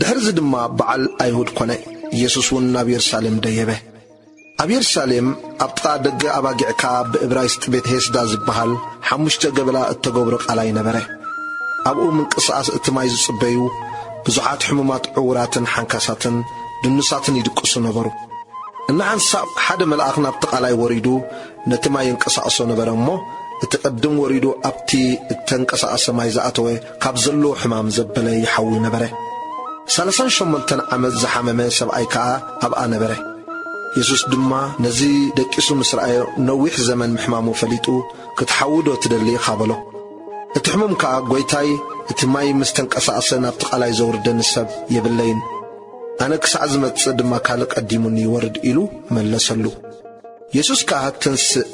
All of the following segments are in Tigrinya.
ድሕርዚ ድማ በዓል ኣይሁድ ኮነ። ኢየሱስ እውን ናብ የሩሳሌም ደየበ። ኣብ የሩሳሌም ኣብ ጥቓ ደገ ኣባጊዕ ከኣ ብእብራይስጥ ቤት ሄስዳ ዝበሃል ሓሙሽተ ገበላ እተገብሮ ቃላይ ነበረ። ኣብኡ ምንቅስቓስ እቲ ማይ ዝጽበዩ ብዙሓት ሕሙማት፣ ዕዉራትን ሓንካሳትን ድኑሳትን ይድቅሱ ነበሩ። እንሓንሳብ ሓደ መልኣኽ ናብቲ ቃላይ ወሪዱ ነቲ ማይ የንቀሳቕሶ ነበረ እሞ፣ እቲ ቅድም ወሪዱ ኣብቲ እተንቀሳቐሰ ማይ ዝኣተወ ካብ ዘለዎ ሕማም ዘበለ ይሓዊ ነበረ። ሠላሳን ሸሞንተን ዓመት ዝሓመመ ሰብኣይ ከኣ ኣብኣ ነበረ። የሱስ ድማ ነዚ ደቂሱ ምስ ረኣዮ፣ ነዊሕ ዘመን ምሕማሙ ፈሊጡ፣ "ክትሓዊ ዶ ትደሊ ኢኻ?" በሎ። እቲ ሕሙም ከኣ፣ "ጐይታይ፣ እቲ ማይ ምስ ተንቀሳቐሰ ናብቲ ቃላይ ዘውርደኒ ሰብ የብለይን። ኣነ ክሳዕ ዝመጽእ ድማ ካልእ ቀዲሙኒ ይወርድ" ኢሉ መለሰሉ። የሱስ ከኣ፣ "ተንስእ፣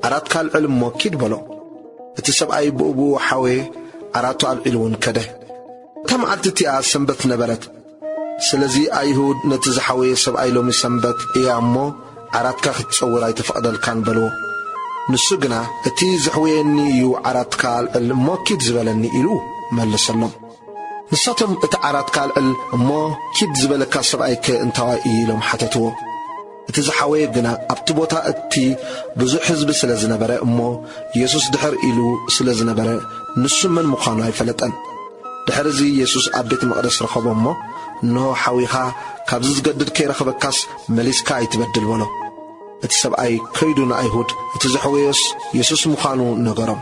ዓራትካ ኣልዕል እሞ ኪድ" በሎ። እቲ ሰብኣይ ብኡብኡ ሓወየ፣ ዓራቱ ኣልዒሉ እውን ከደ። እታ መዓልቲ እቲኣ ሰንበት ነበረት። ስለዚ ኣይሁድ ነቲ ዝሓወየ ሰብኣይ፣ "ሎሚ ሰንበት እያ እሞ፣ ዓራትካ ክትጸውር ኣይተፈቕደልካን" በልዎ። ንሱ ግና፣ "እቲ ዘሕወየኒ እዩ ዓራትካ ኣልዕል እሞ ኪድ ዝበለኒ" ኢሉ መለሰሎም። ንሳቶም፣ "እቲ ዓራትካ ኣልዕል እሞ ኪድ ዝበለካ ሰብኣይከ እንታዋይ እዩ?" ኢሎም ሓተትዎ። እቲ ዝሓወየ ግና ኣብቲ ቦታ እቲ ብዙሕ ህዝቢ ስለ ዝነበረ እሞ የሱስ ድሕር ኢሉ ስለ ዝነበረ፣ ንሱ መን ምዃኑ ኣይፈለጠን። ድሕርዚ የሱስ ኣብ ቤት መቕደስ ረኸቦ እሞ፣ "እንሆ ሓዊኻ፣ ካብዚ ዝገድድ ከይረኸበካስ መሊስካ ኣይትበድል" በሎ። እቲ ሰብኣይ ከይዱ ንኣይሁድ እቲ ዘሕወዮስ የሱስ ምዃኑ ነገሮም።